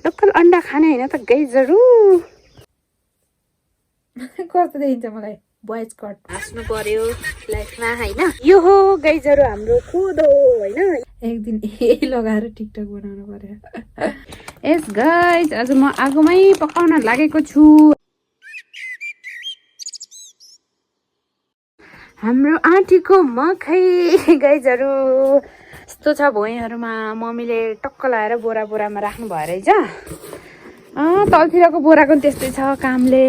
Local अन्डा खाने होइन त गाइजहरू। कस्तो देखिन्छ मलाई बोइज कट हाँस्नु पर्यो लाइफमा होइन। यो हो गाइजहरू हाम्रो कोदो होइन। एक दिन यही लगाएर टिकटक बनाउनु पर्यो। यस गाइज आज म आगोमै पकाउन लागेको छु। हाम्रो आँटीको मकै गाइजहरू यस्तो छ भुइँहरूमा। मम्मीले टक्क लगाएर बोरा बोरामा राख्नु भयो रहेछ। तलतिरको बोराको त्यस्तै छ कामले।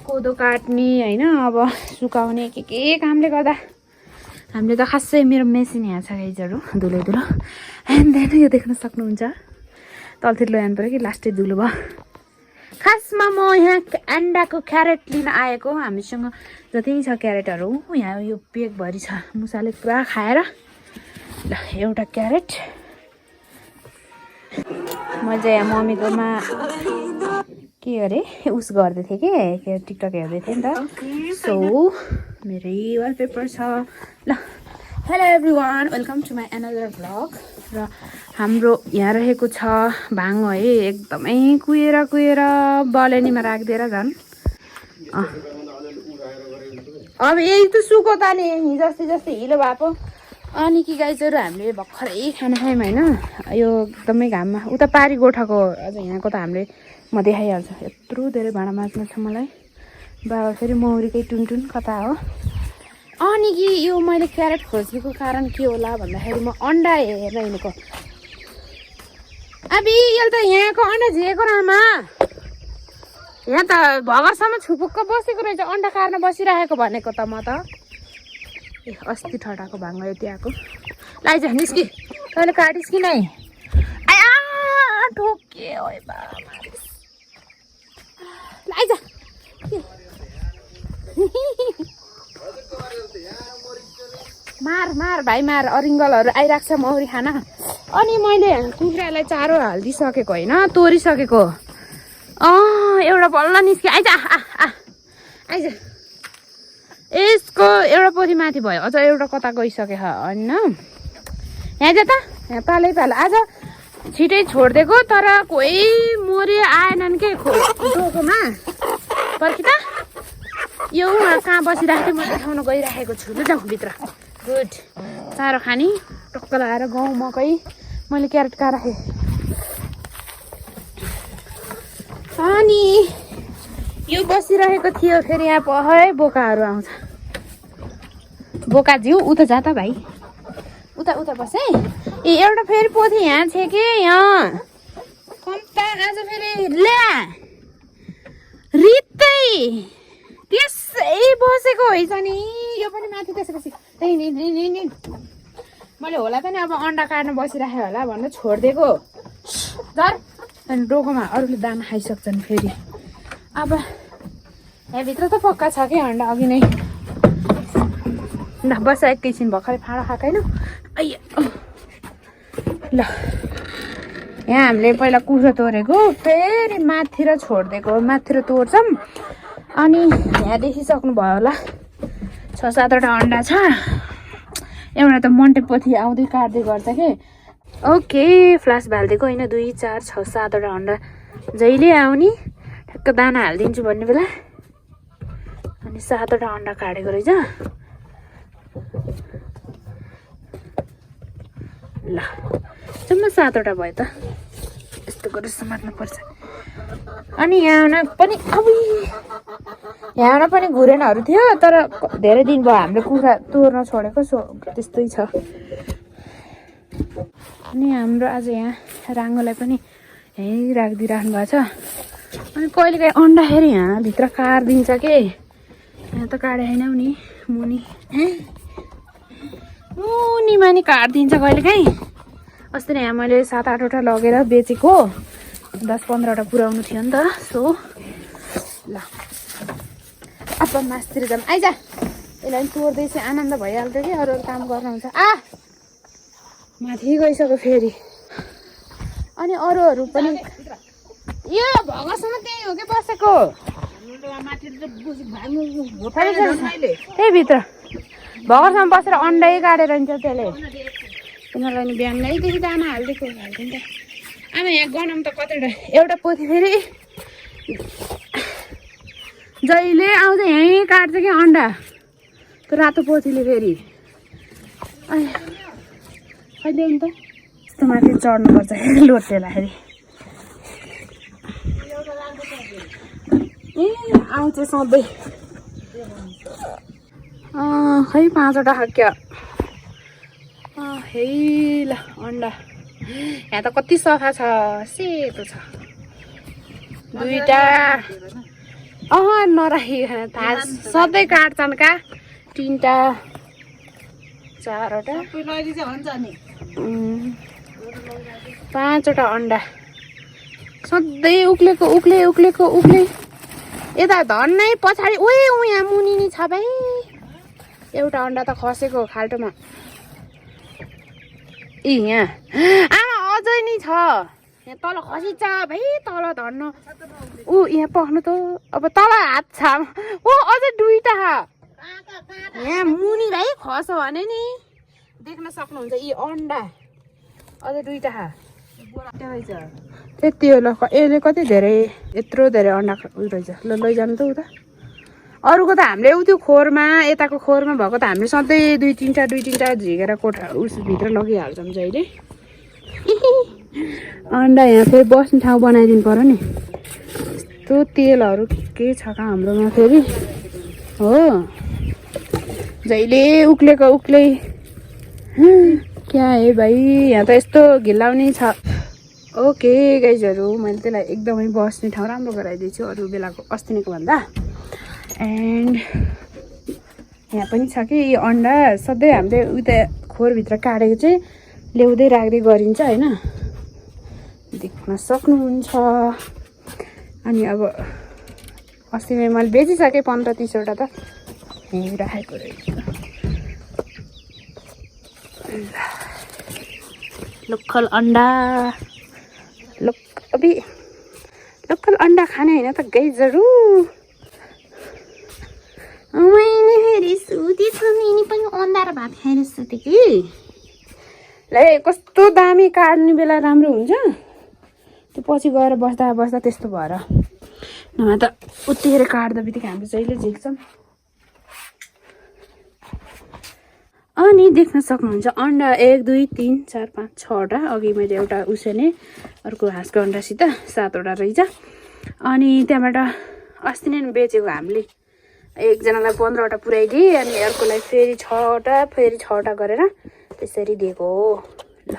कोदो काट्ने होइन अब सुकाउने के कामले गर्दा हामीले त खासै मेरो मेसिन यहाँ छ गाइजहरू धुलो धुलो। एन्ड देन यो देख्न सक्नुहुन्छ तलतिर ल्याउनु पऱ्यो कि लास्टै धुलो भयो। खासमा म यहाँ अन्डाको क्यारेट लिन आएको। हामीसँग जति छ क्यारेटहरू यहाँ यो पेकभरि छ। मुसाले पुरा खाएर ल एउटा क्यारेट म चाहिँ यहाँ मम्मीकोमा के अरे उस गर्दै थिएँ के टिकटक हेर्दै थिएँ नि त। सो मेरै वालपेपर छ ल। Hello everyone welcome to my another vlog. र हाम्रो यहाँ रहेको छ भाङ है एकदमै कुहेर कुहेर बलेनीमा राखिदिएर झन् अब यही त सुको त नि हिजो जस्तै हिलो भएको। अनि कि गाइजहरू हामीले भर्खरै खाना खायौँ होइन। यो एकदमै घाममा उता पारी गोठाको अझ यहाँको त हामीले म देखाइहाल्छु। यत्रो धेरै भाँडा माझ्नु छ मलाई। बाबा फेरि मौरीकै टुनटुन कता हो। अनि कि यो मैले क्यारेट खोज्नुको कारण के होला भन्दाखेरि म अन्डा हेरेर हिँडेको। अब यसले त यहाँको अन्डा झिएको रामा। यहाँ त भगरसम्म छुपुक्क बसेको रहेछ अन्डा काट्न बसिरहेको भनेको त म त। ए अस्ति ठटाको भाङ यति आएको लाइज निस्कि तैँले काटिस् कि नै। आया ठोके ओ लाइज मार मार भाइ मार। अरिङ्गलहरू आइरहेको छ मौरी खान। अनि मैले कुखुरालाई चारो हालिदिइसकेको होइन तोरिसकेको। एउटा बल्ल निस्क्यो आइज आइज। यसको एउटा पोथी माथि भयो अझ एउटा कता गइसक्यो होइन। यहाँ जा त यहाँ पालै पालो आज छिटै छोडिदिएको तर कोही मरि आएनन् के डोकोमा पर्खि त। यो कहाँ बसिरहेको म देखाउन गइराखेको छु ल जाउँ भित्र। गुड चारो खाने टक्क लगाएर गहुँ मकै मैले क्यारेट कहाँ राखेँ। अनि यो बसिरहेको थियो फेरि यहाँ पहै बोकाहरू आउँछ। बोका जिउ उता जा त भाइ उता उता बस है। ए एउटा फेरि पोथी यहाँ छ कि यहाँ कम्ता आज फेरि ल्या रित्तै त्यसै बसेको होइन नि। यो पनि माथि त्यसपछि मैले होला त नि अब अन्डा काट्न बसिराखेँ होला भनेर छोडिदिएको धर। अनि डोकोमा अरूले दाना खाइसक्छन् फेरि। अब यहाँभित्र त पक्का छ कि अन्डा अघि नै। ल बस एकैछिन भर्खरै फाँडा खाएन। ल यहाँ हामीले पहिला कुखुरा तोडेको फेरि माथितिर छोडिदिएको। माथितिर तोड्छौँ अनि यहाँ देखिसक्नु भयो होला 6-7वटा अन्डा छ। एउटा त मन्टे पोथी आउँदै काट्दै गर्छ कि। ओके फ्लास हालिदिएको होइन 2, 4, 6, 7वटा अन्डा जहिले आउने ठ्याक्क दाना हालिदिन्छु भन्ने बेला। अनि 7वटा अन्डा काटेको रहेछ। ल जम्मा 7वटा भयो त। यस्तो गरेर समात्नुपर्छ। अनि यहाँ पनि यहाँ पनि घुरेनहरू थियो तर धेरै दिन भयो हामीले कुखुरा तोड्न छोडेको। सो त्यस्तै छ। अनि हाम्रो आज यहाँ राङ्गोलाई पनि यहीँ राखिदिइराख्नु भएको छ। अनि कहिलेकाहीँ अन्डा फेरि यहाँभित्र काटिदिन्छ कि। यहाँ त काटे छैनौ नि मुनिमा नि काटिदिन्छ कहिलेकाहीँ। अस्ति नै यहाँ मैले 7-8वटा लगेर बेचेको 10-15वटा पुऱ्याउनु थियो नि त। सो ल अब मासतिर जाऊँ आइज। यसलाई पनि तोड्दैछ आनन्द भइहाल्थ्यो कि अरू काम गर्नुहुन्छ। माथि गइसक्यो फेरि। अनि अरूहरू पनि यो भगसम्म त्यही हो कि बसेको त्यही भित्र भगरसम्म बसेर अन्डै काटेर हिँड्छ त्यसले। तिनीहरूलाई नि बिहानैदेखि दाना हालिदिएको आमा यहाँ गनाउँ त कतिवटा एउटा पोथी फेरि जहिले आउँछ यहीँ काट्छ कि अन्डा त्यो रातो पोथीले फेरि कहिले अन्त यस्तो माथि चढ्नुपर्छ लोटेलाखेरि ए आउँछ सधैँ खै 5वटा खाक्यो है ल अन्डा यहाँ त कति सफा छ सेतो छ 2टा नराखिकन थाहा सधैँ काट्छन् का 3टा 4वटा 5वटा अन्डा सधैँ उक्ले यता धन्नै पछाडि यहाँ मुनि नि छ भाइ एउटा अन्डा त खसेको खाल्टोमा यहाँ आमा अझै नि छ यहाँ तल खसिन्छ भाइ तल धन्न यहाँ पख्नु त अब तल हात छ अझै 2टा यहाँ मुनि भाइ खस भने नि देख्न सक्नुहुन्छ यी अन्डा अझै 2टा त्यति हो ल यसले कति धेरै यत्रो धेरै अन्डा उयो रहेछ ल लैजानु त उता अरूको त हामीले त्यो खोरमा यताको खोरमा भएको त हामीले सधैँ 2-3टा झिकेर कोठा उसभित्र लगिहाल्छौँ जहिले अन्डा यहाँ फेरि बस्ने ठाउँ बनाइदिनु पर्यो नि यस्तो तेलहरू के छ का हाम्रोमा फेरि हो जहिले उक्ले क्या है भाइ यहाँ त यस्तो घिलाउने छ ओके गाइजहरू मैले त्यसलाई एकदमै बस्ने ठाउँ राम्रो गराइदिन्छु अरू बेलाको अस्तिको भन्दा एन्ड यहाँ पनि छ कि यो अन्डा सधैँ हामीले उता खोरभित्र काटेको चाहिँ ल्याउँदै राख्दै गरिन्छ होइन देख्न सक्नुहुन्छ अनि अब अस्ति मैले बेचिसकेँ 15-30वटा त यहीँ राखेको रहेछ लोकल अन्डा लोकल अन्डा खाने होइन त गाइजहरू मैले फेरि सुतेछ नि पनि अन्डा र भात खाएर सुतेँ कि ल कस्तो दामी काट्ने बेला राम्रो हुन्छ त्यो पछि गएर बस्दा त्यस्तो भएर नभए त उत्तिखेर काट्दा बित्तिकै हामीले जहिले झिक्छौँ अनि देख्न सक्नुहुन्छ अन्डा 1 2 3 4 5 6वटा अघि मैले एउटा उसेने अर्को हाँसको अन्डासित 7वटा रहेछ अनि त्यहाँबाट अस्ति नै बेचेको हामीले एकजनालाई 15वटा पुऱ्याइदिए अनि अर्कोलाई फेरि 6वटा गरेर त्यसरी दिएको हो ल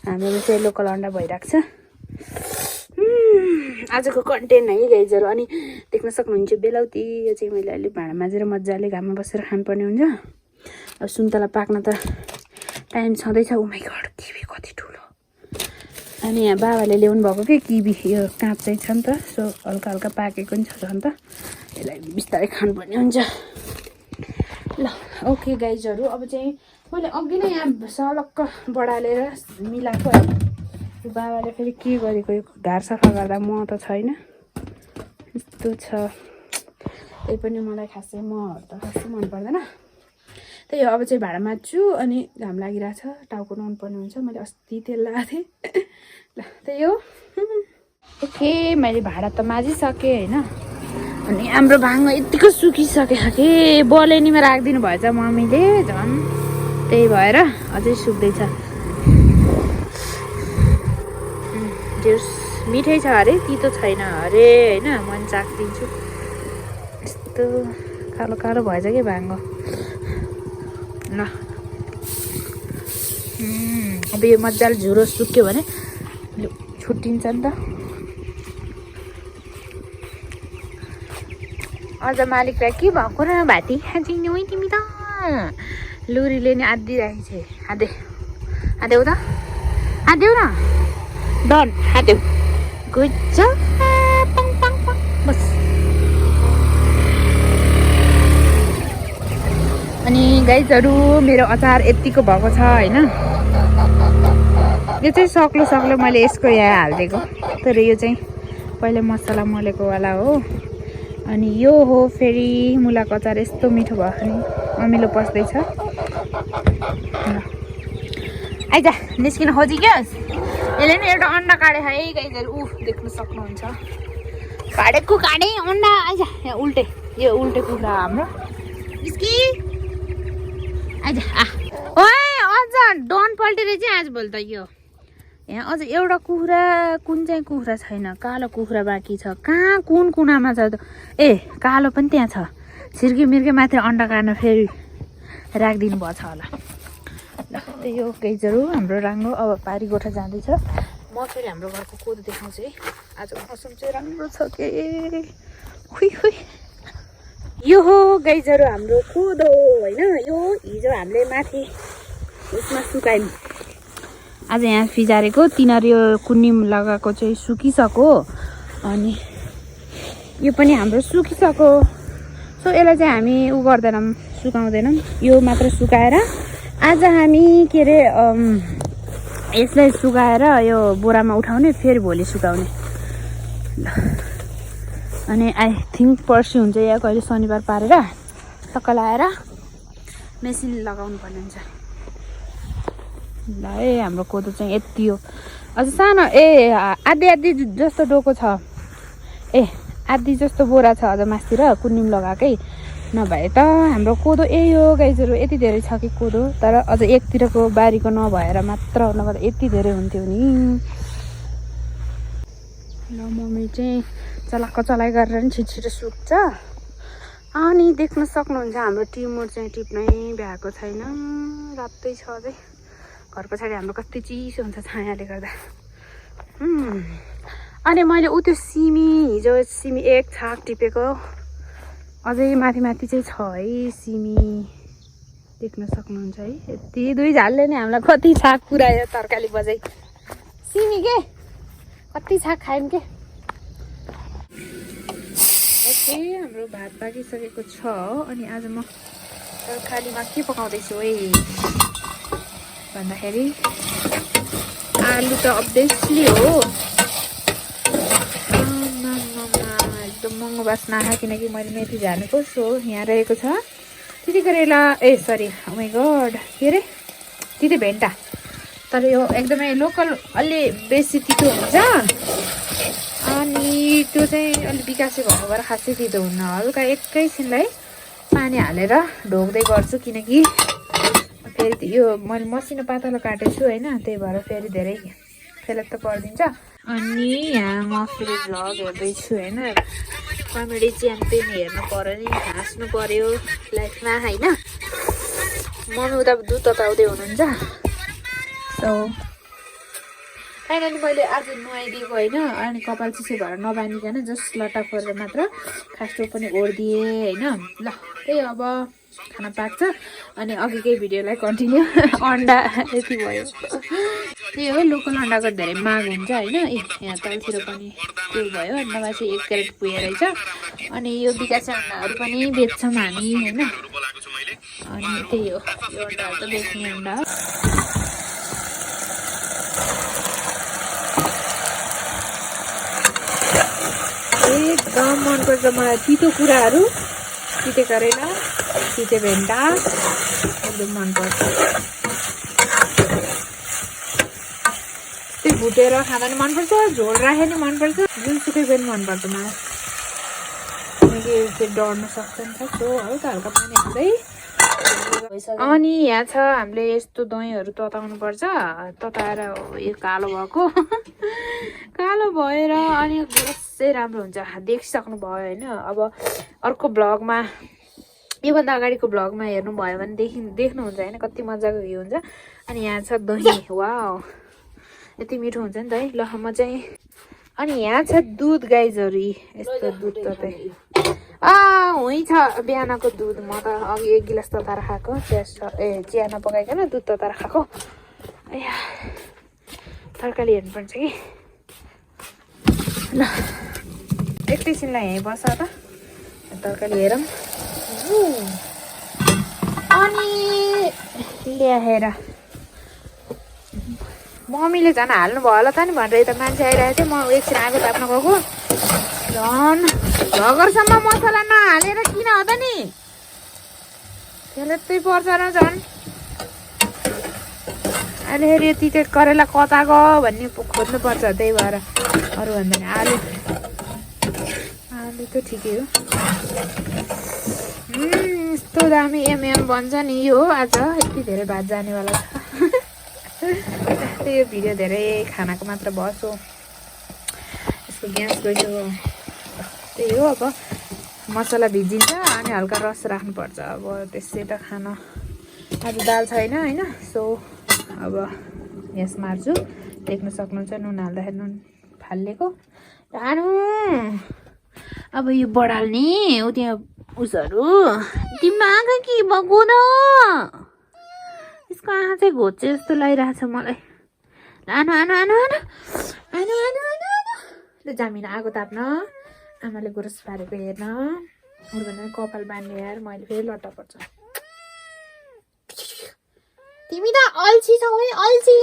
हाम्रोमा चाहिँ लोकल अन्डा भइरहेको छ आजको कन्टेन्ट है गाइजहरू अनि देख्न सक्नुहुन्छ बेलौती यो चाहिँ मैले अलिक भाँडा माझेर मजाले घाममा बसेर खानुपर्ने हुन्छ अब सुन्तला पाक्न त टाइम छँदैछ ओ माइ गड किवी कति ठुलो अनि यहाँ बाबाले ल्याउनु भएको के किवी यो काँचै छ नि त सो हल्का हल्का पाकेको नि छ नि त यसलाई बिस्तारै खानुपर्ने हुन्छ ल ओके गाइजहरू अब चाहिँ मैले अघि नै यहाँ सलक्क बढालेर मिलाएको है बाबाले फेरि के गरेको यो घार सफा गर्दा म त छैन यस्तो छ त्यही पनि मलाई खासै महरू त खासै मन पर्दैन त्यही हो अब चाहिँ भाँडा माझ्छु अनि घाम लागिरहेको छ टाउको नुहाउनु पर्ने हुन्छ मैले अस्ति तेल लगाएको थिएँ ल त्यही हो ओके मैले भाँडा त माझिसकेँ होइन अनि हाम्रो भाङ्गो यतिको सुकिसक्यो कि बलेनीमा राखिदिनु भएछ मम्मीले झन् त्यही भएर अझै सुक्दैछ जुस मिठै छ अरे तितो छैन अरे होइन मन चाखिदिन्छु यस्तो कालो कालो भएछ कि भाङ्गो ल अब यो मजाले झुरो सुक्यो भने छुट्टिन्छ नि त अझ मालिकलाई के भएको र भाती खाँचिन् है तिमी त लुरीले नि आदि राखेको छ हादेऊ त हादेऊ न डन हादेऊ गुड जब बस अनि गाइजहरू मेरो अचार यतिको भएको छ होइन यो चाहिँ सक्लो मैले यसको यहाँ हालिदिएको तर यो चाहिँ पहिले मसला मोलेको वाला हो अनि यो हो फेरि मुलाको अचार यस्तो मिठो भयो नि अमिलो पस्दैछ आइज निस्किन खोजिक्योस् यसले नि एउटा अन्डा काटे है गाइजहरु देख्न सक्नुहुन्छ काटेको काटे अन्डा आइज यहाँ उल्टे यो उल्टे कुखुरा हाम्रो निस्की आइज ओए अझ डन पल्टेर चाहिँ आज भोलि त यो यहाँ अझ एउटा कुखुरा कुन चाहिँ कुखुरा छैन कालो कुखुरा बाँकी छ कहाँ कुन कुनामा छ त ए कालो पनि त्यहाँ छ छिर्के मिर्के माथि अन्डा काट्न फेरि राखिदिनु भएको छ होला ल त्यही हो गाइजहरु हाम्रो राम्रो अब पारी गोठा जाँदैछ म फेरि हाम्रो घरको कोदो देखाउँछु है आज मौसम चाहिँ राम्रो छ के खुइ खुइ यो हो गाइजहरु हाम्रो कोदो होइन यो हिजो हामीले माथि उसमा सुकायौँ आज यहाँ फिजारेको तिनीहरू यो कुन्निम लगाएको चाहिँ सुकिसक्यो अनि यो पनि हाम्रो सुकिसक्यो सो यसलाई चाहिँ हामी उ गर्दैनौँ सुकाउँदैनौँ यो मात्र सुकाएर आज हामी के अरे यसलाई सुकाएर यो बोरामा उठाउने फेरि भोलि सुकाउने ल अनि आई थिङ्क पर्सि हुन्छ या कहिले शनिबार पारेर टक्क लाएर मेसिन लगाउनु पर्ने हुन्छ ल है हाम्रो कोदो चाहिँ यति हो अझ सानो ए आधी आधी जस्तो डोको छ ए आधी जस्तो बोरा छ अझ मास्तिर कुन्निम लगाएकै नभए त हाम्रो कोदो यही हो गाइजहरु यति धेरै छ कि कोदो तर अझ एकतिरको बारीको नभएर मात्र नभएर यति धेरै हुन्थ्यो नि ल मम्मी चाहिँ चलाएको चलाइ गरेर नि छिटो सुक्छ अनि देख्न सक्नुहुन्छ हाम्रो टिमुर चाहिँ टिप्नै भ्याएको छैन रातै छ अझै घर पछाडि हाम्रो कति चिसो हुन्छ छायाले गर्दा अनि मैले उ त्यो सिमी हिजो सिमी एक छाक टिपेको अझै माथि माथि चाहिँ छ है सिमी देख्न सक्नुहुन्छ है यति दुई झालले नै हामीलाई कति छाक पुऱ्यायो तरकारी बजाइ सिमी के कति छाक खायौँ के ओके हाम्रो भात पाकिसकेको छ अनि आज म तरकारीमा के पकाउँदैछु है भन्दाखेरि आलु त अभियसली हो एकदम महँगो बास्ना आयो किनकि मैले मेथी झार्नेको सो यहाँ रहेको छ तिते करेला ए सरी ओ माइ गॉड के अरे तिते भेन्टा तर यो एकदमै लोकल अलि बेसी तितो हुन्छ अनि त्यो चाहिँ अलि बिकासे भएको भएर खासै तितो हुन्न हल्का एकैछिनलाई पानी हालेर ढोक्दै गर्छु किनकि फेरि यो मैले मसिनो पातलो काटेको छु होइन त्यही भएर फेरि धेरै फेला त पर्दिन्छ अनि यहाँ म फेरि भ्लग हेर्दैछु होइन कमेडी च्याम्पियन हेर्नु पर्यो नि हाँस्नु पर्यो लाइफमा होइन मम्मी उता दुध तताउँदै हुनुहुन्छ सो फाइनली मैले आज नुहाइदिएको होइन अनि कपाल चिसो भएर नबानिकन जस्ट लट्टा फरेर मात्र खास्टो पनि ओढिदिएँ होइन ल त्यही अब खाना पाक्छ अनि अघिकै भिडियोलाई कन्टिन्यू अन्डा यति भयो त्यही हो लोकल अन्डाको धेरै माग हुन्छ होइन यहाँ तलतिर पनि त्यो भयो नभए चाहिँ 1 क्यारेट पुगेको रहेछ अनि यो बिकासे अन्डाहरू पनि बेच्छौँ हामी होइन अनि त्यही हो यो अन्डाहरू त बेच्ने अन्डा हो एकदम मनपर्छ मलाई तितो कुराहरू तिते करेला तिते भेन्टा एकदम मनपर्छ त्यो भुटेर खाँदा नि मनपर्छ झोल राखे नि मनपर्छ जुनसुकै पनि मनपर्छ मलाई किनकि त्यो डढ्न सक्छ नि त सो हल्का हल्का पानी हाल्दै अनि यहाँ छ हामीले यस्तो दहीहरू तताउनुपर्छ तताएर यो कालो भएको कालो भएर अनि चाहिँ राम्रो हुन्छ देखिसक्नु भयो होइन अब अर्को ब्लगमा योभन्दा अगाडिको ब्लगमा हेर्नुभयो भने देख्नुहुन्छ होइन कति मजाको यो हुन्छ अनि यहाँ छ दही वाउ यति मिठो हुन्छ नि त है ल म चाहिँ अनि यहाँ छ दुध गाइजहरु यस्तो दुध ततै हुँ छ बिहानको दुध म त अघि 1 गिलास तताएर खाएको चिया नपकाइकन दुध तताएर खाएको अया तरकारी हेर्नुपर्छ कि ल एकैछिनलाई यहीँ बस त तरकारी हेरौँ अनि ल्याएर मम्मीले झन् हाल्नु भयो होला त नि भनेर यता मान्छे आइरहेको थियो म एकछिन आगो ताप्न गएको झन् झगरसम्म मसला नहालेर किन हो त नि त्यसले त्यही पर्छ र झन् अहिले फेरि यति चाहिँ करेला कता गयो भन्ने खोज्नुपर्छ, त्यही भएर अरू भन्दा नि आलु त ठिकै हो। यस्तो दामी एमएम बन्छ नि यो आज, यति धेरै भात जानेवाला छ। यो भिडियो धेरै खानाको मात्र बस्यो, यसको ग्यास गइसक्यो। त्यही हो, अब मसला भिजिन्छ अनि हल्का रस राख्नुपर्छ। अब त्यसै त खाना आज दाल छैन होइन, सो अब ग्यास मार्छु। देख्न सक्नुहुन्छ नुन हाल्दाखेरि नुन फालिएको खानु। अब यो बढाल्ने ऊ त्यहाँ उसहरू दिमाग कि बगुन, यसको आँखा चाहिँ घोच्चे जस्तो लागिरहेको छ मलाई। आनु आनु आनु आनु आनु आनु आनु आनु ल जामिन आगो ताप्न, आमाले गुरस पारेको हेर्न। अरू भन्दा कपाल बाँध्ने यार, मैले फेरि लट्टा पर्छ। तिमी त अल्छी छौ है, अल्छी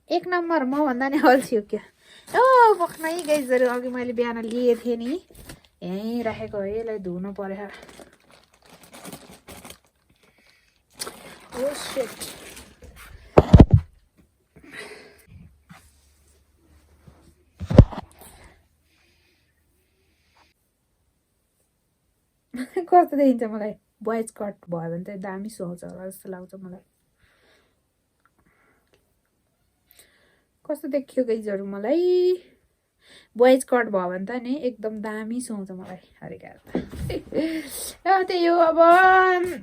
एक नम्बर। म भन्दा नि अल्छी हो क्या। ओ पक्नै गाइजहरू, अघि मैले बिहान लिएको थिएँ नि, यहीँ राखेको है, यसलाई धुनु पर्यो। ओ शिट, कस्तो देखिन्छ मलाई? बोइज कट भयो भने चाहिँ दामी सुहाउँछ होला जस्तो लाग्छ मलाई। कस्तो देखियो गाइजहरू मलाई? बोइज कट भयो भने त नि एकदम दामी सुहाउँछ मलाई। हरेका त्यही हो। अब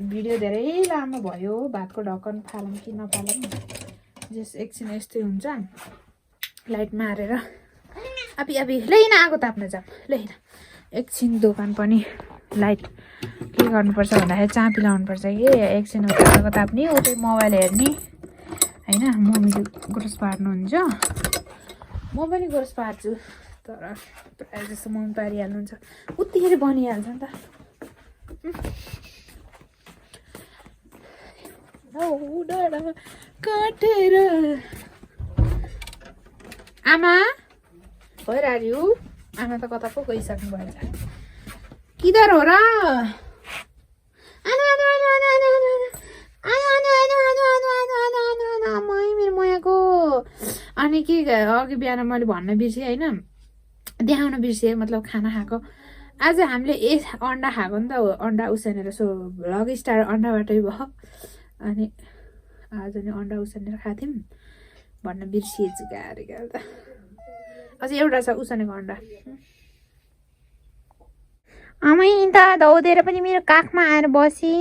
भिडियो धेरै लामो भयो, भातको ढक्कन फालौँ कि नफालौँ, जस एकछिन यस्तै हुन्छ। लाइट मारेर अबि ल्याइन आगो ताप्न जाऊँ, ल्याइन एकछिन। दोकान पनि लाइट के गर्नुपर्छ भन्दाखेरि चाँपी लाउनुपर्छ कि एकछिन आगो ताप्ने, उतै मोबाइल हेर्ने होइन। मम्मीले गुरस पार्नुहुन्छ, म पनि गुरस पार्छु, तर प्रायः जस्तो मम्मी पारिहाल्नुहुन्छ। उतिखेर बनिहाल्छ नि त। काटेर आमा भइरह्यो, आमा त कता पो गइसक्नु भएछ। किधर हो र? मेरो मयाको। अनि के अघि बिहान मैले भन्न बिर्सेँ होइन, देखाउन बिर्सेँ, मतलब खाना खाएको। आज हामीले अन्डा खाएको नि त, अन्डा उसिनेर। सो भ्लग स्टार अन्डाबाटै भयो। अनि आज नि अन्डा उसिनेर खाएको थियौँ भन्न बिर्सिएछु। गाह्रो गाह्रो त। अझै एउटा छ उसिनेको अन्डा। आमै त धौधेर पनि मेरो काखमा आएर बसी।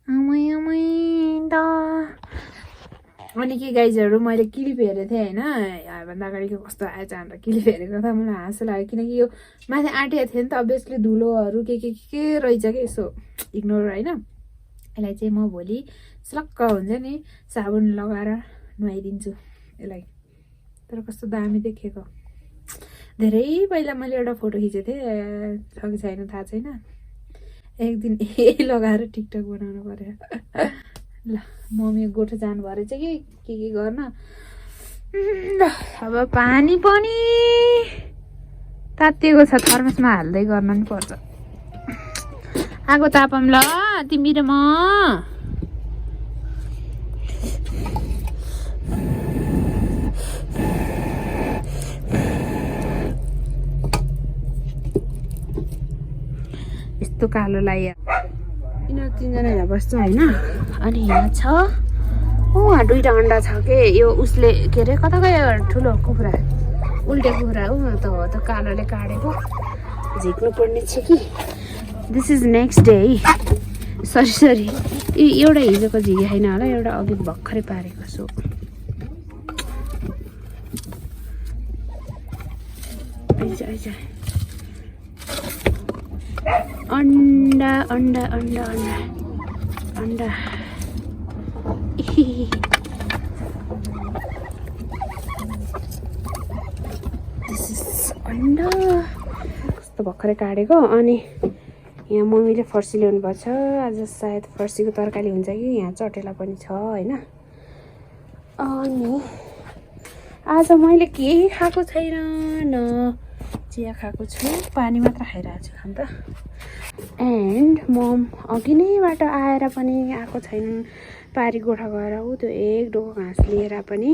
आमै आमै त। अनि के गाइजहरू, मैले क्लिप हेरेको थिएँ होइन, यहाँभन्दा अगाडिको कस्तो आएछ भनेर क्लिप हेरेको त मलाई हाँसो लाग्यो। किनकि यो माथि आँटिएको थियो नि त, अभियसली धुलोहरू के रहेछ कि, यसो इग्नोर होइन। यसलाई चाहिँ म भोलि स्लक्क हुन्छ नि साबुन लगाएर नुहाइदिन्छु यसलाई। तर कस्तो दामी देखेको। धेरै पहिला मैले एउटा फोटो खिचेको थिएँ, छ कि छैन थाहा छैन। एक दिन यही लगाएर टिकटक बनाउनु पर्यो। ल मम्मी गोठो जानुभयो रहेछ कि के गर्न। अब पानी पनि तातिएको छ, थर्मसमा हाल्दै गर्न नि पर्छ। आगो तापौँ ल तिमी र म। यस्तो कालो लाग्यो। यिनीहरू तिनजना यहाँ बस्छ होइन। अनि यहाँ छ, उहाँ दुईवटा अन्डा छ के। यो उसले के अरे कता गयो ठुलो कुखुरा, उल्टे कुखुरा ऊ त हो त कालोले काटेको। झिक्नु पर्ने छ कि। दिस इज नेक्स्ट डे है। सरी एउटा हिजोको झिके छैन होला, एउटा अघि भर्खरै पारेको। सो आइज अन्डा अन्डा अन्डा अन्डा अन्डा। अन्डा कस्तो भर्खरै काटेको। अनि यहाँ मम्मीले फर्सी ल्याउनु पर्छ आज, सायद फर्सीको तरकारी हुन्छ कि यहाँ चटेला पनि छ होइन। अनि आज मैले केही खाएको छैन, न चिया खाएको छु, पानी मात्र खाइरहेको छु खान त। एन्ड मम अघि नैबाट आएर पनि आएको छैन। पारी गोठा गएर ऊ त्यो एक डोको घाँस लिएर पनि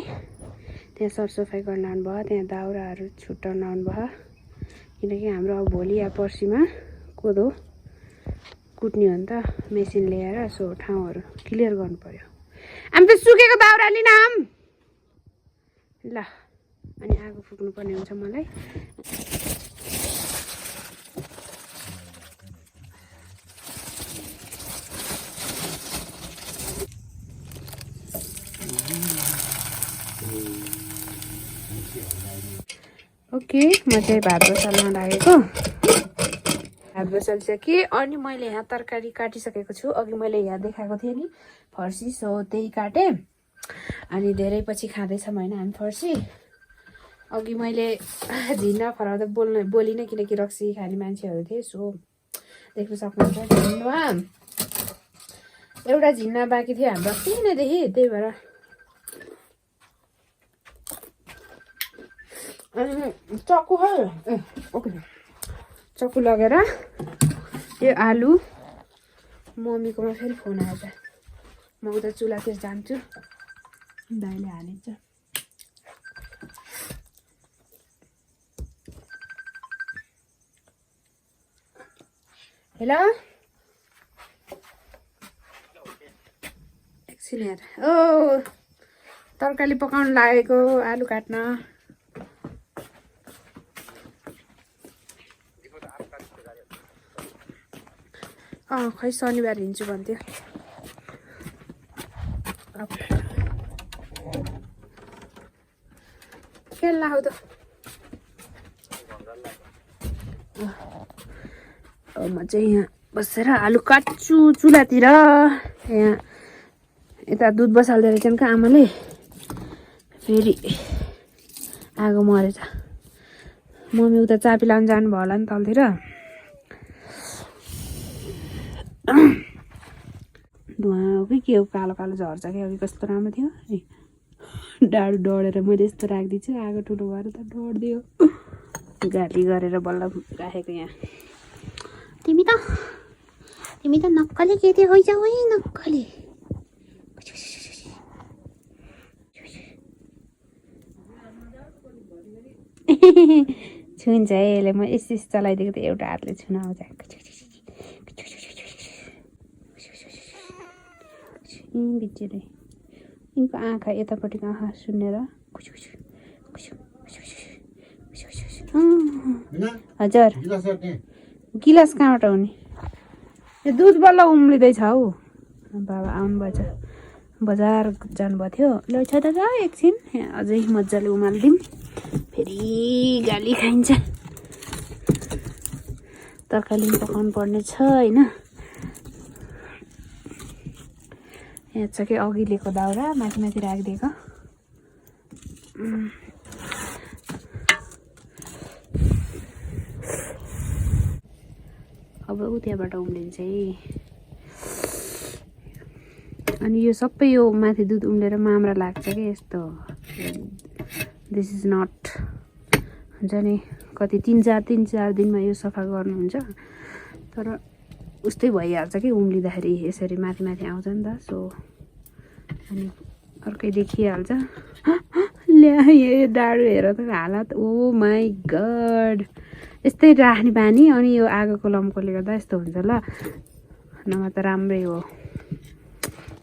त्यहाँ सरसफाइ गर्न लानुभयो। त्यहाँ दाउराहरू छुट्टाउन लानुभयो किनकि हाम्रो अब भोलि या पर्सिमा कोदो कुट्ने हो नि त मेसिन ल्याएर। सो ठाउँहरू क्लियर गर्नु पर्यो। हामी त सुकेको दाउरा लिन आम ल। अनि आगो फुक्नु पर्ने हुन्छ मलाई। ओके म चाहिँ भात बसाल्न लागेको। भात बसालिसकेँ अनि मैले यहाँ तरकारी काटिसकेको छु। अघि मैले यहाँ देखाएको थिएँ नि फर्सी, सो त्यही काटेँ। अनि धेरै पछि खाँदैछौँ होइन हामी फर्सी। अघि मैले झिन्ना फराउँदा बोलिनँ किनकि रक्सी खाने मान्छेहरू थिए। सो देख्न सक्नुहुन्छ झिन्नुमा एउटा झिन्ना बाँकी थियो हाम्रो अस्तिनैदेखि, त्यही भएर। अनि चक्कु है ओके चक्कु लगेर यो आलु मम्मीकोमा फेरि फोन आएछ। म उता चुल्हातिर जान्छु, दाइले हालिन्छ। हेलो एकछिन हेर। ओ तरकारी पकाउनु लागेको, आलु काट्न। खै शनिबार हिँड्छु भन्थ्यो। खेल लाग्यो त। म चाहिँ यहाँ बसेर आलु काट्छु चुल्हातिर। यहाँ यता दुध बसाल्दै रहेछन् क्या आमाले, फेरि आगो मरेछ। मम्मी उता चापी लाउनु जानुभयो होला नि तलतिर। धुवा हो कि के हो, कालो कालो झर्छ क्या। अघि कस्तो राम्रो थियो नि, डाडु डढेर मैले यस्तो राखिदिन्छु, आगो ठुलो भएर त डढ्दियो। गाली गरेर बल्ल राखेको यहाँ। तिमी त नक्कली केटी होइजाऊ है, नक्कली। छुन्छ है यसले। म यस चलाइदिएको त एउटा हातले छुन आउँछ। बिचले यिनको आँखा यतापट्टिको आँखा सुनेर हजुर गिलास कहाँबाट हुने? यो दुध बल्ल उम्लिँदैछ हौ। बाबा आउनुभएछ, बजार जानुभएको थियो। ल छ त एकछिन अझै मजाले उमालिदिउँ, फेरि गाली खाइन्छ। तरकारी पकाउनु पर्ने छ होइन। यहाँ छ कि अघि लिएको दाउरा माथि माथि राखिदिएको। अब ऊ त्यहाँबाट उम्लिन्छ है। अनि यो सबै यो माथि दुध उम्लेर माम्रा लाग्छ कि यस्तो। दिस इज नट हुन्छ नि कति 3-4 दिनमा यो सफा गर्नुहुन्छ, तर उस्तै भइहाल्छ कि उम्लिँदाखेरि यसरी माथि माथि आउँछ नि त। सो अनि अर्कै देखिहाल्छ। ल्या यो डाडु हेर त हालत। ओ माई गड, यस्तै राख्ने बानी। अनि यो आगोको लम्कोले गर्दा यस्तो हुन्छ ल, नभए त राम्रै हो।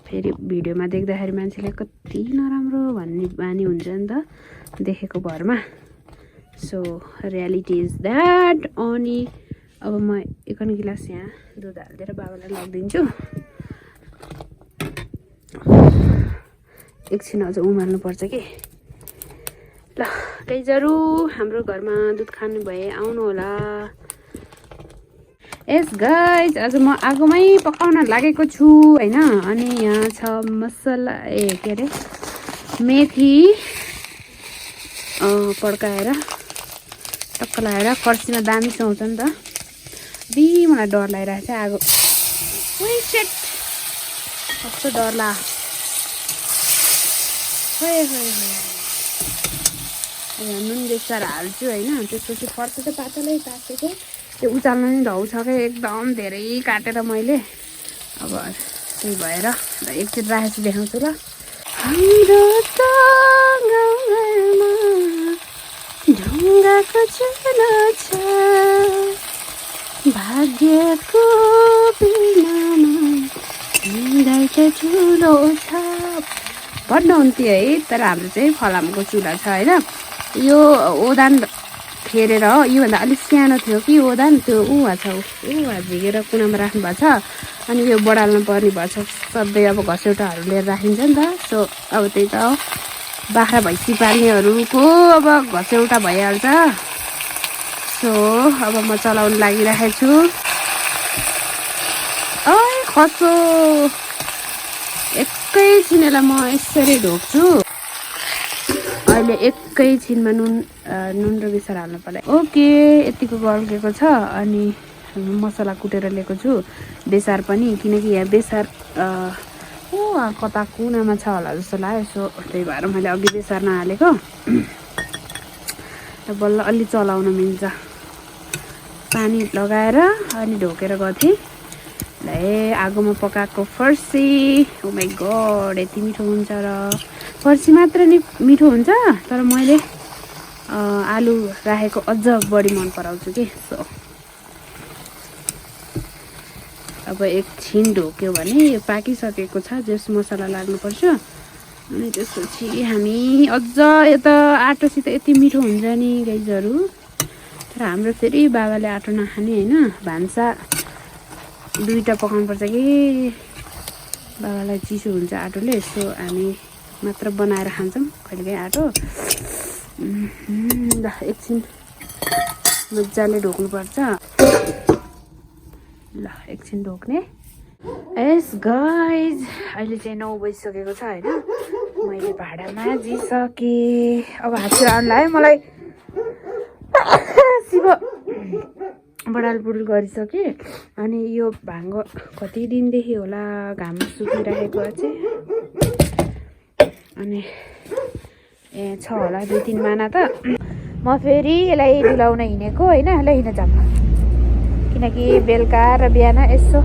फेरि भिडियोमा देख्दाखेरि मान्छेले कति नराम्रो भन्ने बानी हुन्छ नि त देखेको भरमा। So reality is that. अनि अब म 1 गिलास यहाँ दुध हालिदिएर बाबालाई लगिदिन्छु। एकछिन अझ उमाल्नुपर्छ कि। ल गाइजहरू, हाम्रो घरमा दुध खानु भए आउनु होला। यस गाइज, आज म आगोमै पकाउन लागेको छु होइन। अनि यहाँ छ मसला के अरे मेथी पड्काएर टक्क लगाएर। फर्सीमा दामी सुहाउँछ नि त। मलाई डर लागिरहेको छ आगो। कस्तो डर ला। नुन बेसार हाल्छु होइन। त्यसपछि फर्सी त पातलै काटेको, त्यो उचाल्न नि ढाउ छ क्या एकदम धेरै काटेर मैले। अब त्यही भएर एकचोटि राखेपछि देखाउँछु ल। हाम्रो त गाउँघरमा ढुङ्गाको चुलो छ, भाग्यको बिनामा गाईको चुलो छ भन्नु हुन्थ्यो है। तर हाम्रो चाहिँ फलामको चुला छ होइन। यो ओदान फेरेर योभन्दा अलिक सानो थियो कि ओदान, त्यो उहाँ छ उहाँ झिकेर कुनामा राख्नु भएको छ। अनि यो बढाल्नु पर्ने भएछ, सधैँ अब घसेउटाहरू लिएर राखिन्छ नि त। सो अब त्यही त हो, बाख्रा भैँसी पाल्नेहरूको अब घसेउटा भइहाल्छ। सो अब म चलाउनु लागिरहेको छु। खसो एकैछिनलाई म यसरी ढोक्छु। अहिले एकैछिनमा नुन र बेसार हाल्नु पर्यो। ओके, यतिको गल्केको छ। अनि मसला कुटेर लिएको छु, बेसार पनि, किनकि यहाँ बेसार कता कुनामा छ होला जस्तो लाग्यो। सो त्यही भएर मैले अघि बेसार नहालेको, बल्ल अलि चलाउन मिल्छ। पानी लगाएर अनि ढोकेर गएको थिएँ। आगोमा पकाएको फर्सी, ओ माई गड यति मिठो हुन्छ। र फर्सी मात्र नि मिठो हुन्छ, तर मैले आलु राखेको अझ बढी मन पराउँछु कि। सो अब एकछिन ढोक्यो भने यो पाकिसकेको छ। जस मसला लाग्नुपर्छ। अनि त्यसपछि हामी अझ यता आटोसित यति मिठो हुन्छ नि गाइजहरू। तर हाम्रो फेरि बाबाले आटो नखाने होइन, भान्सा दुईवटा पकाउनुपर्छ कि बाबालाई चिसो हुन्छ आटोले। सो हामी मात्र बनाएर खान्छौँ कहिलेकाहीँ आटो। ल एकछिन मजाले ढोक्नुपर्छ। ल एकछिन ढोक्ने। यस गाइज, अहिले चाहिँ 9 बजिसकेको छ होइन। मैले भाँडा माझिसकेँ। अब हात आउनु लाग्यो मलाई। शिव बडालबुडुल गरिसकेँ। अनि यो भाङ्गो कति दिनदेखि होला घाममा सुकिरहेको चाहिँ। अनि छ होला 2-3 महिना त। म फेरि यसलाई डुलाउन हिँडेको होइन। ल हिँड जाऊँ, किनकि बेलुका र बिहान यसो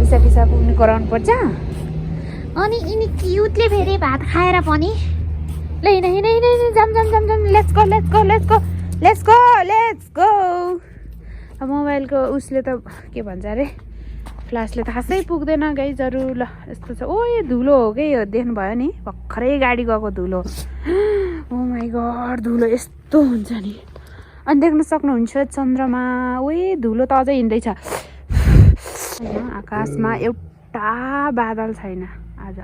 पिसा पुग्नु गराउनु पर्छ। अनि यिनी क्युटले फेरि भात खाएर पनि ल हिँड हिँड हिँड जाम लेट्स गो। अब मोबाइलको उसले त के भन्छ अरे, फ्ल्यासले त खासै पुग्दैन गाइजहरू। ल यस्तो छ। ओ यो धुलो हो कि यो, देख्नुभयो नि भर्खरै गाडी गएको धुलो। ओ माई गड, धुलो यस्तो हुन्छ नि। अनि देख्न सक्नुहुन्छ चन्द्रमा, ओए धुलो त अझै हिँड्दैछ। आकाशमा एउटा बादल छैन आज।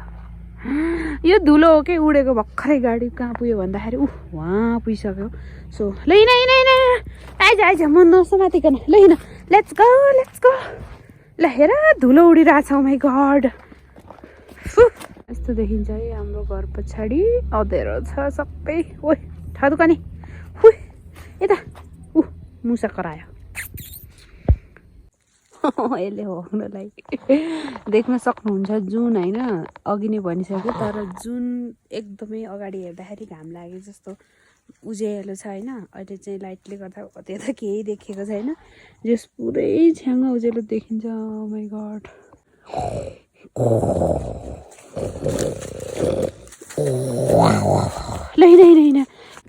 यो धुलो हो कि उडेको, भर्खरै गाडी कहाँ पुग्यो भन्दाखेरि वहाँ पुगिसक्यो। सो ल हिँड आइज म नसमातिकन। ल हिँड, लेट्स गो। ल हेर धुलो उडिरहेछ। ओ माई गड, यस्तो देखिन्छ है हाम्रो घर पछाडि। अँधेरो छ सबै। ओ ठदुकानी यता मुसा करायो। यसले होक्नलाई देख्न सक्नुहुन्छ जुन होइन, अघि नै भनिसक्यो। तर जुन एकदमै अगाडि हेर्दाखेरि घाम लागे जस्तो उज्यालो छ होइन। अहिले चाहिँ लाइटले गर्दा त्यता केही देखेको छैन, जस पुरै छ्याङ्ग उज्यालो देखिन्छ। ओ माई गड, ल हिँड।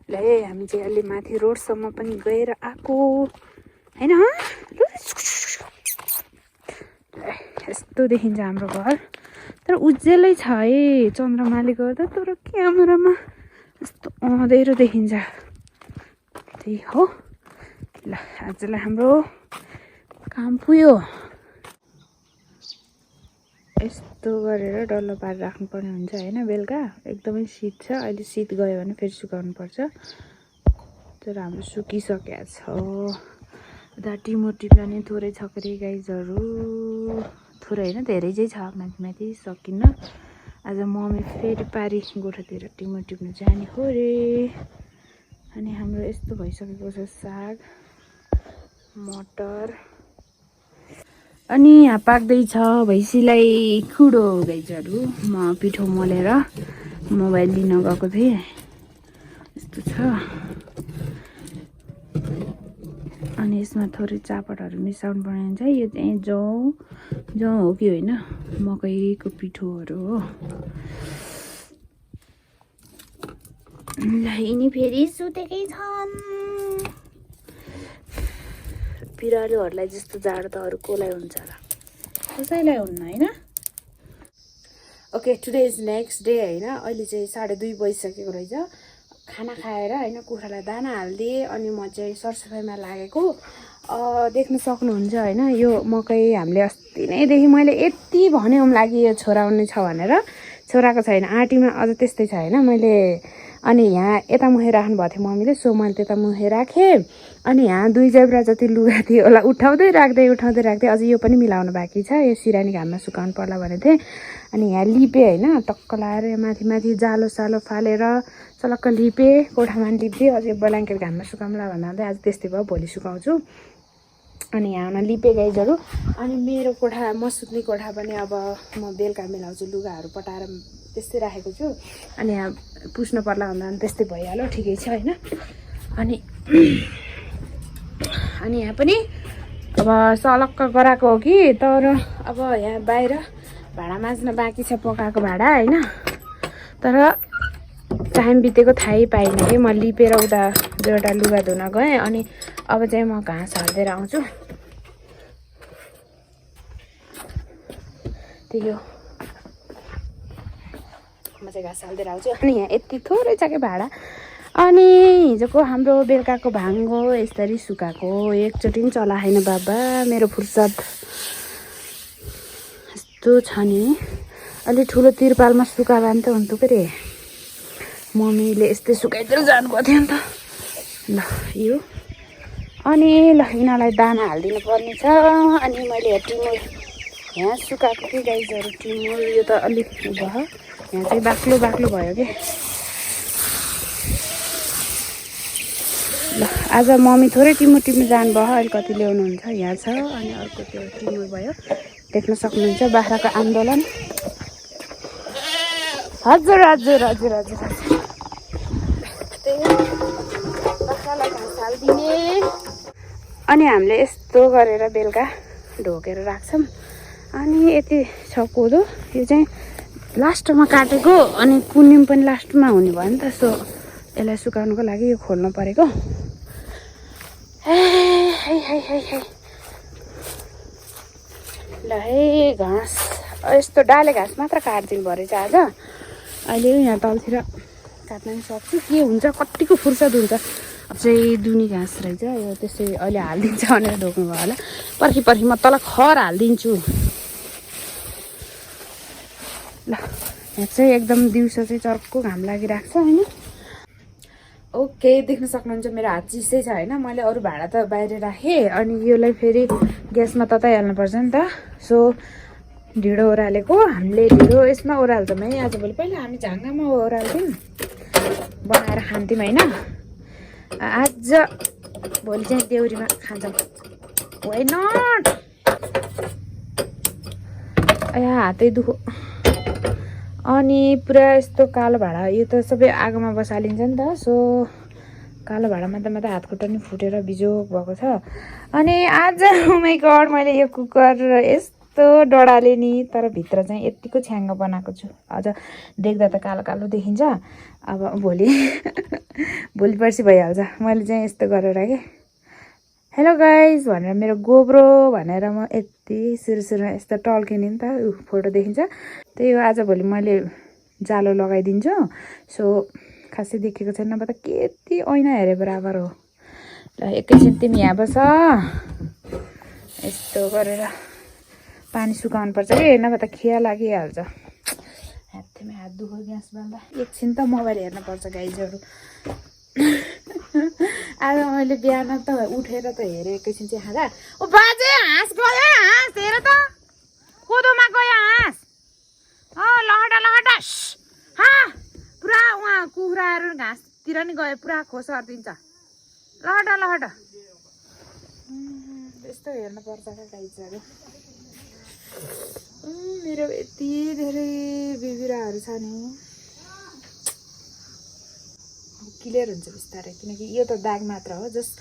ल हामी चाहिँ अलि माथि रोडसम्म पनि गएर आएको होइन। यस्तो देखिन्छ हाम्रो घर। तर उज्यालै छ है चन्द्रमाले गर्दा, तर क्यामेरामा यस्तो अँधेरो देखिन्छ। त्यही हो। ल आजलाई हाम्रो काम पुग्यो। यस्तो गरेर डल्लो पारेर राख्नुपर्ने हुन्छ होइन। बेलुका एकदमै शीत छ। अहिले शीत गयो भने फेरि सुकाउनु पर्छ। तर हाम्रो सुकिसकेको छ। उता टिमोटी पनि थोरै छ कि गाइजहरू, थोरै होइन धेरै चाहिँ छ। माथि सकिन्न। आज मम्मी फेरि पारी गोठातिर टिमो टिप्नु जाने हो रे। अनि हाम्रो यस्तो भइसकेको छ साग मटर। अनि यहाँ पाक्दैछ भैँसीलाई खुडो गाइजहरू। म पिठो मोलेर मोबाइल लिन गएको थिएँ। यस्तो छ। अनि यसमा थोरै चापडहरू मिसाउनु पर्ने हुन्छ। यो चाहिँ जौ हो कि होइन, मकैको पिठोहरू हो। ल यिनी फेरि सुतेकै छन्। बिरालोहरूलाई जस्तो जाडो त अरू कसलाई हुन्छ र, कसैलाई हुन्न होइन। Okay today is next day होइन। अहिले चाहिँ 2:30 बजिसकेको रहेछ। खाना खाएर होइन कुखुरालाई दाना हालिदिएँ अनि म चाहिँ सरसफाइमा लागेको। देख्न सक्नुहुन्छ होइन, यो मकै हामीले अस्ति नैदेखि मैले यति भन्यो लागि यो छोराउने छ भनेर छोराको छैन। आँटीमा अझ त्यस्तै छ होइन। मैले अनि यहाँ यता मुहे राख्नुभएको थियो मम्मीले, सो मैले त्यता मुहे राखेँ। अनि यहाँ 2 जेब्रा जति लुगा थियो होला उठाउँदै राख्दै अझै यो पनि मिलाउनु बाँकी छ। यो सिरानी घाममा सुकाउनु पर्ला भनेको थिएँ। अनि यहाँ लिपेँ होइन, टक्क लाएर माथि जालो सालो फालेर चलक्क लिपेँ, कोठामा पनि लिपिदिएँ। अझै ब्ल्याङ्केट घाममा सुकाउँला भन्दा आज त्यस्तै भयो, भोलि सुकाउँछु। अनि यहाँ लिपेँ गाइजहरू। अनि मेरो कोठा म सुत्ने कोठा पनि अब म बेलुका मिलाउँछु, लुगाहरू पटाएर त्यस्तै राखेको छु। अनि यहाँ पुस्नु पर्ला भन्दा त्यस्तै भइहाल्यो, ठिकै छ होइन। अनि यहाँ पनि अब सलक्क गराएको हो कि, तर अब यहाँ बाहिर भाँडा माझ्न बाँकी छ, पकाएको भाँडा होइन। तर टाइम बितेको थाहै पाइनँ कि म लिपेर उता 2वटा लुगा धुन गएँ। अनि अब चाहिँ म घाँस हालिदिएर आउँछु। त्यही हो, म चाहिँ घाँस हालिदिएर आउँछु। अनि यहाँ यति थोरै छ कि भाँडा। अनि हिजोको हाम्रो बेलुकाको भाङ्गो यसरी सुकाएको एकचोटि पनि चलाएन बाबा। मेरो फुर्सद यस्तो छ नि, अलि ठुलो तिरपालमा सुकाए भने त हुन्थ्यो के रे। मम्मीले यस्तै सुकाइदिएर जानुभएको थियो नि त। ल यो अनि ल यिनीहरूलाई दाना हालिदिनु पर्ने छ। अनि मैले टिमुर यहाँ सुकाएको कि गाइजहरू, टिमुर यो त अलिक भयो, यहाँ चाहिँ बाक्लो भयो कि। ल आज मम्मी थोरै टिमुर जानुभयो, अहिले कति ल्याउनुहुन्छ यहाँ छ। अनि अर्को त्यो टिमुर भयो, देख्न सक्नुहुन्छ बाख्राको आन्दोलन। हजुर हजुर हजुर हजुर हजुर त्यही बाख्रालाई घाँस हालिदिने। अनि हामीले यस्तो गरेर बेलुका ढोकेर राख्छौँ। अनि यति छ कोदो, यो चाहिँ लास्टमा काटेको। अनि कुन्निम पनि लास्टमा हुने भयो नि त, सो यसलाई सुकाउनुको लागि यो खोल्नु परेको। ल है घाँस यस्तो डाले घाँस मात्र काटिदिनु पऱ्यो रहेछ आज। अहिले यहाँ तलतिर काट्न पनि सक्छु, के हुन्छ कतिको फुर्सद हुन्छ। अब चाहिँ दुनी घाँस रहेछ यो, त्यसै अहिले हालिदिन्छ भनेर ढोक्नुभयो होला। पर्खी म तल खर हालिदिन्छु। ल यहाँ चाहिँ एकदम दिउँसो चाहिँ चर्को घाम लागिरहेको छ होइन। ओके देख्न सक्नुहुन्छ मेरो हात चिसै छ होइन। मैले अरू भाँडा त बाहिर राखेँ। अनि योलाई फेरि ग्यासमा तताइहाल्नुपर्छ नि त, सो ढिँडो ओह्रालेको। हामीले ढिँडो यसमा ओह्राल्छौँ है आजभोलि। पहिला हामी झाँगामा ओह्राल्थ्यौँ, बनाएर खान्थ्यौँ होइन। आज भोलि चाहिँ देउरीमा खान्छौँ। वाइ नट हातै दुखो। अनि पुरा यस्तो कालो भाँडा, यो त सबै आगोमा बसालिन्छ नि त, सो कालो भाँडामा त हात खुट्टा नि फुटेर बिजोग भएको छ। अनि आज ओ माइ गड मैले यो कुकर यस्तो डढाले नि, तर भित्र चाहिँ यतिको छ्याङ्ग बनाएको छु। अझ देख्दा त कालो कालो देखिन्छ। अब भोलि पर्सि भइहाल्छ। मैले चाहिँ यस्तो गरेर के हेलो गाइज भनेर मेरो गोब्रो भनेर म यति सुरुमा यस्तो टल्किने नि त फोटो देखिन्छ। त्यही हो, आज भोलि मैले जालो लगाइदिन्छु। सो खासै देखेको छैन, नभए त कति ऐना हेरे बराबर हो। ल एकैछिन तिमी यहाँ बस, यस्तो गरेर पानी सुकाउनु पर्छ कि, नभए त खिया लागिहाल्छ। हातमा हात दुखो ग्यास बाल्दा। एकछिन त मोबाइल हेर्नुपर्छ गाइजहरू। आज मैले बिहान त उठेर त हेरेँ एकैछिन चाहिँ खाँदा, ओ बाजे हाँस गयो, हाँस हेर त कोदोमा गयो हाँस। लहटा पुरा उहाँ कुखुराहरू घाँसतिर नि गयो, पुरा खोस अर्दिन्छ। लहटा यस्तो हेर्नुपर्छ क्या गाइजहरू। मेरो यति धेरै बिबिराहरू छ नि, क्लियर हुन्छ बिस्तारै, किनकि यो त दाग मात्र हो, जस्ट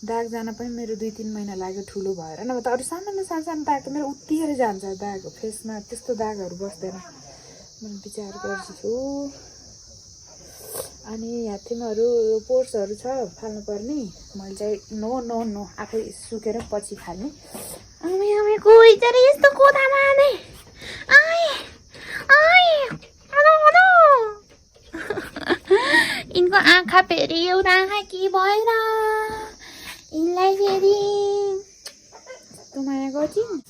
दाग जान पनि मेरो 2-3 महिना लाग्यो ठुलो भएर नभए त अरू सानो सानो दाग त मेरो उत्तिएर जान्छ दाग फेसमा त्यस्तो दागहरू बस्दैन मैले विचार गर्छु अनि ह्याथेमाहरू पोर्सहरू छ फाल्नुपर्ने मैले चाहिँ नो आफै सुकेर पछि फाल्ने आमे कोही चाहिँ यस्तो कोठामा आने आइ यिनको आँखा फेरि एउटा आँखा के भएर यिनलाई फेरि यस्तो माया गर्छिन्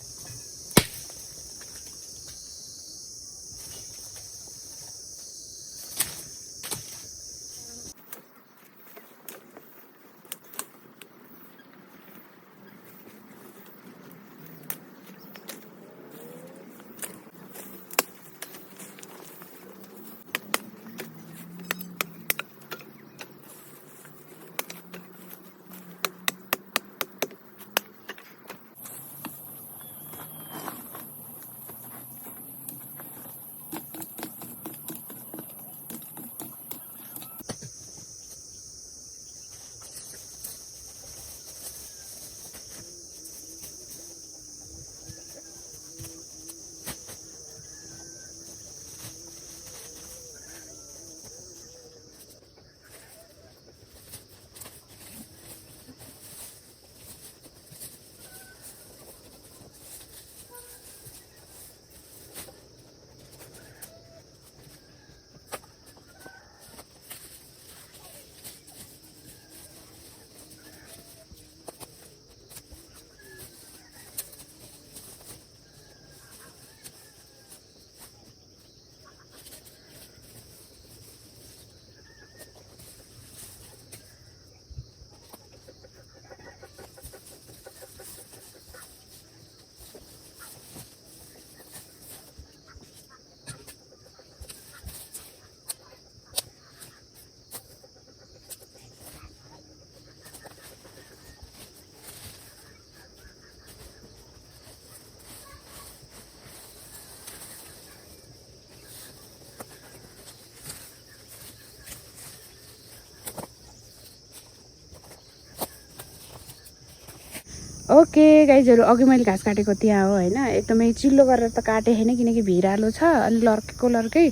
ओके गाइजहरू अघि मैले घाँस काटेको त्यहाँ हो होइन एकदमै चिल्लो गरेर त काटेँ होइन किनकि भिरालो छ अनि लर्कै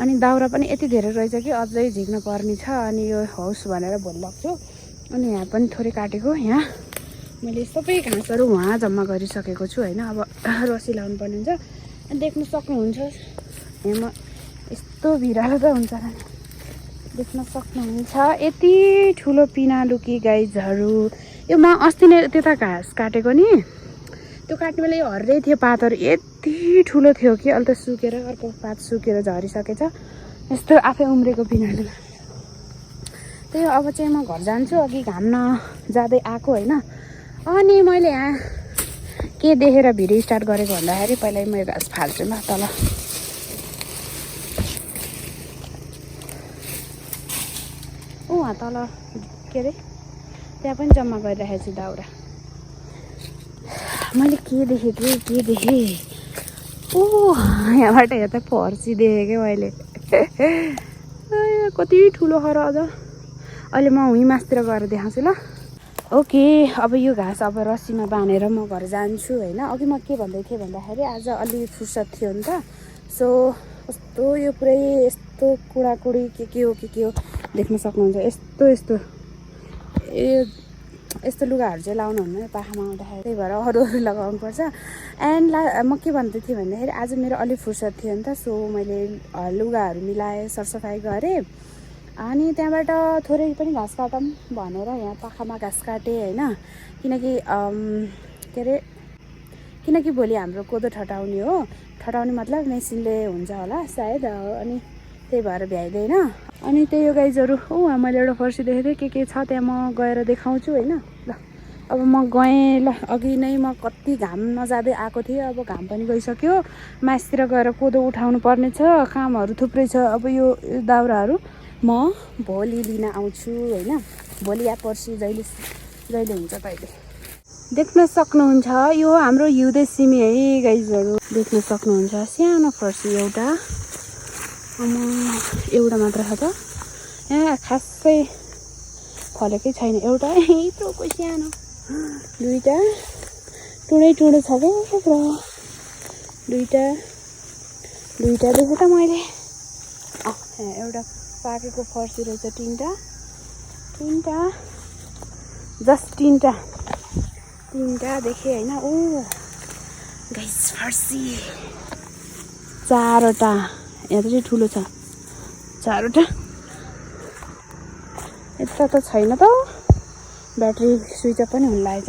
अनि दाउरा पनि यति धेरै रहेछ कि अझै झिक्न पर्ने छ अनि यो होस् भनेर भोलि लग्छु अनि यहाँ पनि थोरै काटेको यहाँ मैले सबै घाँसहरू उहाँ जम्मा गरिसकेको छु होइन अब रसी लाउनु पर्ने हुन्छ अनि देख्न सक्नुहुन्छ यहाँ यस्तो भिरालो त हुन्छ देख्न सक्नुहुन्छ यति ठुलो पिनालुकी गाइजहरू यो म अस्ति नै त्यता घाँस काटेको नि त्यो काट्ने बेला यो हर्रै थियो पातहरू यति ठुलो थियो कि अहिले त सुकेर अर्को पात सुकेर झरिसकेछ यस्तो आफै उम्रेको पिनालु त्यही अब चाहिँ म घर जान्छु अघि घाम नजाँदै आएको होइन अनि मैले यहाँ के देखेर भिडियो स्टार्ट गरेको भन्दाखेरि पहिल्यै म यो घाँस फाल्छु ल तल उहाँ तल के अरे त्यहाँ पनि जम्मा गरिराखेको छु दाउरा मैले के देखेँ ओ यहाँबाट हेर्दा फर्सी देखेँ क्या मैले कति ठुलो खर अझ अहिले म हुँ मासतिर गएर देखाउँछु ल ओके अब यो घाँस अब रस्सीमा बाँधेर म घर जान्छु होइन अघि म के भन्दै थिएँ भन्दाखेरि आज अलि फुर्सद थियो नि त सो कस्तो यो पुरै यस्तो कुडाकुडी के हो देख्न सक्नुहुन्छ यस्तो यस्तो लुगाहरू चाहिँ लाउनु हुन्न पाखामा आउँदाखेरि त्यही भएर अरू लगाउनुपर्छ एन्ड म के भन्दै थिएँ भन्दाखेरि आज मेरो अलिक फुर्सद थियो नि त सो मैले लुगाहरू मिलाएँ सरसफाइ गरेँ अनि त्यहाँबाट थोरै पनि घाँस काटौँ भनेर यहाँ पाखामा घाँस काटेँ होइन किनकि भोलि हाम्रो कोदो ठटाउने हो ठटाउने मतलब मेसिनले हुन्छ होला सायद अनि त्यही भएर भ्याइँदैन अनि त्यही हो गाइजहरू मैले एउटा फर्सी देखेको थिएँ के छ त्यहाँ म गएर देखाउँछु होइन ल अब म गएँ ल अघि नै म कति घाम नजाँदै आएको थिएँ अब घाम पनि गइसक्यो मासतिर गएर कोदो उठाउनु पर्ने छ कामहरू थुप्रै छ अब यो दाउराहरू म भोलि लिन आउँछु होइन भोलि या पर्सि जहिले हुन्छ तैले देख्न सक्नुहुन्छ यो हाम्रो हिउँदे सिमी है गाइजहरू देख्न सक्नुहुन्छ सानो फर्सी एउटा मात्र छ त यहाँ खासै फलेकै छैन एउटा यत्रोको सानो दुईटा टुँडै छ क्या पुरा दुईटा देखेँ त मैले एउटा पाकेको फर्सी रहेछ तिनवटा जस्ट तिनवटा देखेँ होइन ओ गाइस फर्सी चारवटा यहाँ चाहिँ ठुलो छ चारवटा यता त छैन त ब्याट्री स्विच अफ पनि हुन लागेछ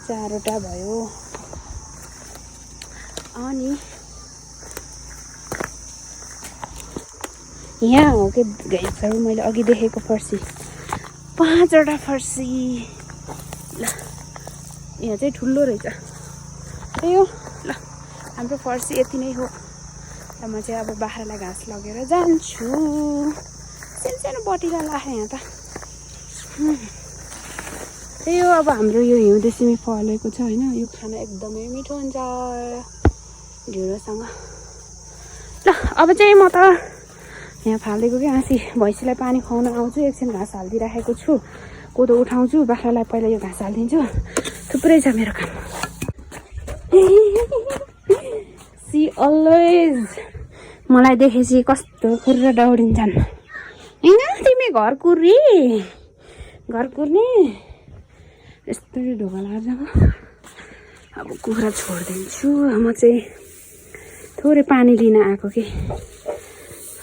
चारवटा भयो अनि यहाँ हो कि गाइसहरू मैले अघि देखेको फर्सी 5वटा फर्सी ल यहाँ चाहिँ ठुलो रहेछ त्यही हो ल हाम्रो फर्सी यति नै हो र म चाहिँ अब बाख्रालाई घाँस लगेर जान्छु सानो बटिला लाग्यो यहाँ त त्यही हो अब हाम्रो यो हिउँदे सिमी फलेको छ होइन यो खाना एकदमै मिठो हुन्छ ढिँडोसँग ल अब चाहिँ म त यहाँ फालिदिएको कि हाँसी भैँसीलाई पानी खुवाउन आउँछु एकछिन घाँस हालिदिइराखेको छु कोदो उठाउँछु बाख्रालाई पहिला यो घाँस हालिदिन्छु थुप्रै छ मेरो काम सी अलवेज मलाई देखेपछि कस्तो खुर्र दौडिन्छन् होइन तिमी घर कुर्ने यस्तो ढोका लाग्छ अब कुखुरा छोडिदिन्छु म चाहिँ थोरै पानी लिन आएको कि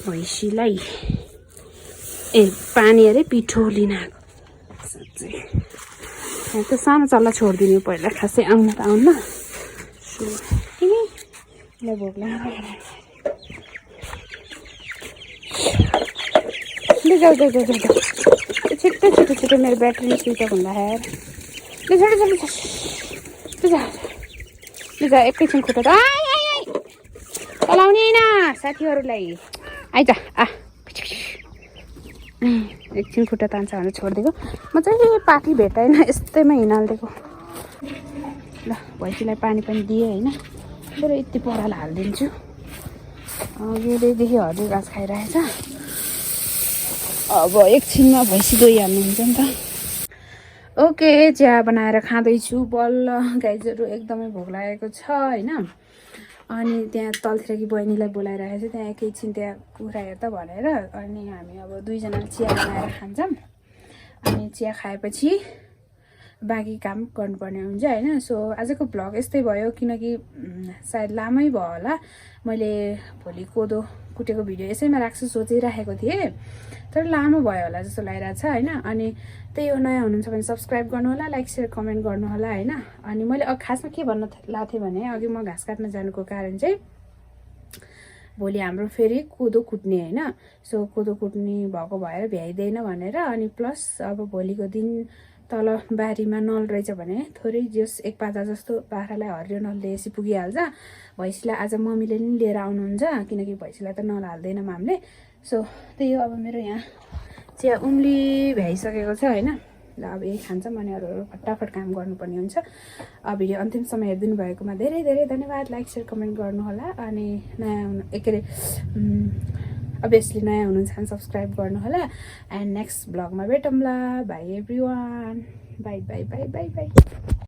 भैँसीलाई पानी अरे पिठो लिन आएको साँच्चै यहाँ त सानो चल्ला छोडिदिनु पहिला खासै आउन त आउन तिमीलाई भोक लाग्यो छिटो मेरो ब्याट्री स्विच अफ हुँदा छिटो एकैछिन खुट्टा चलाउने होइन साथीहरूलाई आइज एकछिन खुट्टा तान्छ भनेर छोडिदिएको म चाहिँ पाखी भेटाएन यस्तैमा हिँडालिदिएको ल भैँसीलाई पानी पनि दिएँ होइन बरु यति पराल हालिदिन्छु अघिदेखि हरियो घाँस खाइरहेछ अब एकछिनमा भैँसी गइहाल्नुहुन्छ नि त ओके चिया बनाएर खाँदैछु बल्ल गाइजहरू एकदमै भोक लागेको छ होइन अनि त्यहाँ तलतिरकी बहिनीलाई बोलाइरहेको छ त्यहाँ एकैछिन त्यहाँ कुखुरा हेर्दा भनेर अनि हामी अब दुईजना चिया बनाएर खान्छौँ अनि चिया खाएपछि बाँकी काम गर्नुपर्ने हुन्छ होइन सो आजको भ्लग यस्तै भयो किनकि सायद लामै भयो होला मैले भोलि कोदो कुटेको भिडियो यसैमा राख्छु सोचिराखेको थिएँ तर लामो भयो होला जस्तो लागिरहेको छ होइन अनि त्यही हो नयाँ हुनुहुन्छ भने सब्सक्राइब गर्नु होला लाइक सेयर कमेन्ट गर्नु होला होइन अनि मैले खासमा के भन्न लाग्थेँ भने अघि म घाँस काट्न जानुको कारण चाहिँ भोलि हाम्रो फेरि कोदो कुट्ने होइन सो कोदो कुट्ने भएको भएर भ्याइँदैन भनेर अनि प्लस अब भोलिको दिन तल बारीमा नल रहेछ भने थोरै जस एक पाता जस्तो बाख्रालाई हरियो नल दिएपछि पुगिहाल्छ भैँसीलाई आज मम्मीले नि लिएर आउनुहुन्छ किनकि भैँसीलाई त नल हाल्दैन हामीले सो त्यही हो अब मेरो यहाँ चिया उम्ली भ्याइसकेको छ होइन ल अब यही खान्छौँ अनि अरू फटाफट काम गर्नुपर्ने हुन्छ भिडियो अन्तिमसम्म हेरिदिनु भएकोमा धेरै धेरै धन्यवाद लाइक सेयर कमेन्ट गर्नुहोला अनि नयाँ के अरे अभियसली नयाँ हुनुहुन्छ भने सब्सक्राइब गर्नुहोला एन्ड नेक्स्ट ब्लगमा भेटौँला bye everyone bye bye bye bye by